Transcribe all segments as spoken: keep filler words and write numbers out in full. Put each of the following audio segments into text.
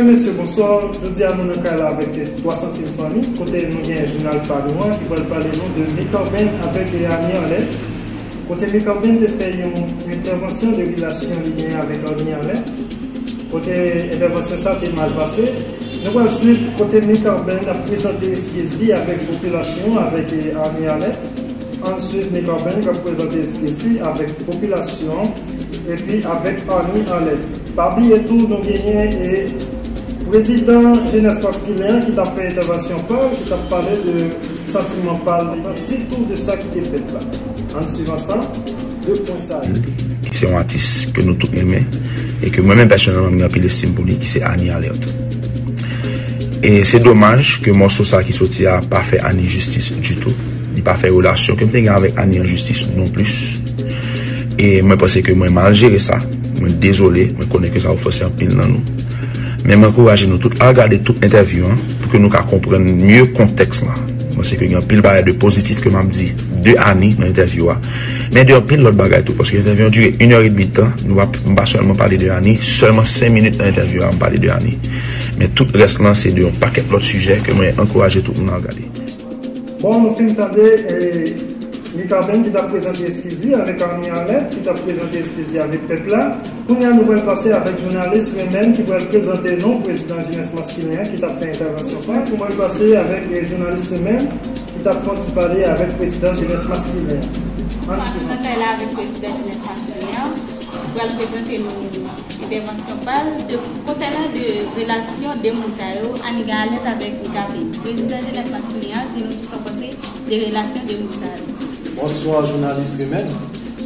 Mesye, bonswa. Jodi a nou nan kay la avèk twa santim fanmi, kote nou gen jounal pa nou an ki pral pale nou de Mikaben avèk Ani Alèt. Kote Mikaben te fè yon entèvansyon de relasyon li genyen avèk Ani Alèt. Kote entèvansyon sa te mal pase. Nou pral swiv kote Mikaben ap prezante eskiz li avèk popilasyon, avèk Ani Alèt. Ann swiv Mikaben k ap prezante eskiz li avèk popilasyon epi avèk Ani Alèt. Pa bliye tou, nou genyen e prezidan Jenès Maskilen an ki t ap fè entèvansyon pa l, ki t ap pale de santiman pa l, li pa di tou de sa ki te fèt la. Ann swiv ansanm de pwen sa yo. Ki se yon atis ke nou tout renmen e ke mwen menm pèsonèlman m gen anpil estim pou li, ki se Ani Alèt. E se domaj ke mòso sa ki soti a pa fè Ani jistis ditou. Li pa fè relasyon ke m te gen avèk Ani an jistis non plis. E mwen panse ke mwen mal jere sa. Mwen dezole, mwen konnen ke sa ofanse anpil nan nou. Men mwen ankouraje nou tout al gade tout entèvyou an pou ke nou ka konprann mye kontèks la. Mwen panse ke gen anpil bagay de pozitif ke m ap di de Ani nan entèvyou a. Men de anpil lòt bagay tou, paske entèvyou an dire inè edmi tan, nou pa, m pa sèlman pale de Ani, sèlman senk minit nan entèvyou a, m pale de Ani. Men tout rès lan, se de yon pakèt lòt sijè ke mwen ankouraje tout moun al gade. Bon, nou fin tande eh, Mikaben ki t ap prezante eskiz li avèk Ani Alèt, ki t ap prezante eskiz li avèk pèp la. Kounye a, nou pral pase avèk jounalis Renmen ki pral prezante nou prezidan Jenès Maskilen an ki t ap fè entèvansyon pa l. Nou pral pase avèk eh, jounalis Renmen ki t ap fè yon ti pale avèk prezidan Jenès Maskilen an. Ann swiv ansanm. Kay la avèk prezidan Jenès Maskilen an, ki pral prezante nou entèvansyon pa l de, konsènan de relasyon de moun sa yo, Ani Alèt avèk Mikaben. Prezidan Jenès Maskilen an di nou tou sa w panse de relasyon de moun sa yo. Bonswa, jounalis Renmen.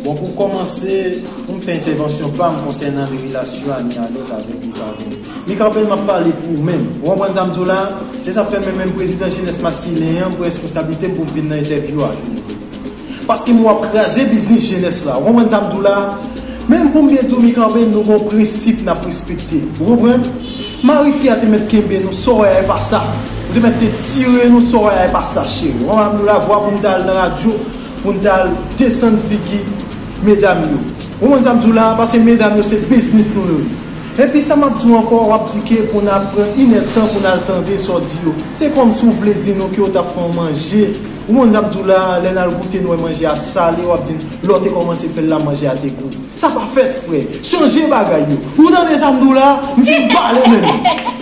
Bon, pou kòmanse, pou m fè entèvansyon pa m konsènan de relasyon Ani Alèt avèk Mikaben. Mikaben, m ap pale pou ou menm. Ou konprann sa m di w la? Se sa k fè mwen menm prezidan Jenès Maskilen an, m pran responsablite m pou m vin nan entèvyou a jodi. Paske m wè w ap kraze biznis jenès la. Ou konprann sa m di w la? Men pou m byen di w, Mikaben, nou gen yon prensip n ap respekte. Ou konprann? Mari fi a te mèt kenbe nou, sa w wè a e pa sa. Ou te mèt te tire nou, sa w wè a e pa sa, cheri. Ou konprann sa m di w la? Vwa pou m t al nan radyo, pou n t al desann figi medam yo. Ou konprann sa m di w la? Paske medam yo se biznis nou yo ye. Epi sa m ap di w ankò, w ap di ke pou n ap pran inèdtan pou n al tande sa w di yo. Se kòmsi w vle di nou ke w t ap fè yon manje. Ou konn sa m di w la, lè n al goute, n wè manje a sale, w ap di n, lè w te kòmanse fè l la, manje a te gou. Sa pa fèt, frè. Chanje bagay yo. Ou tande sa m di w la? M fin pale menm.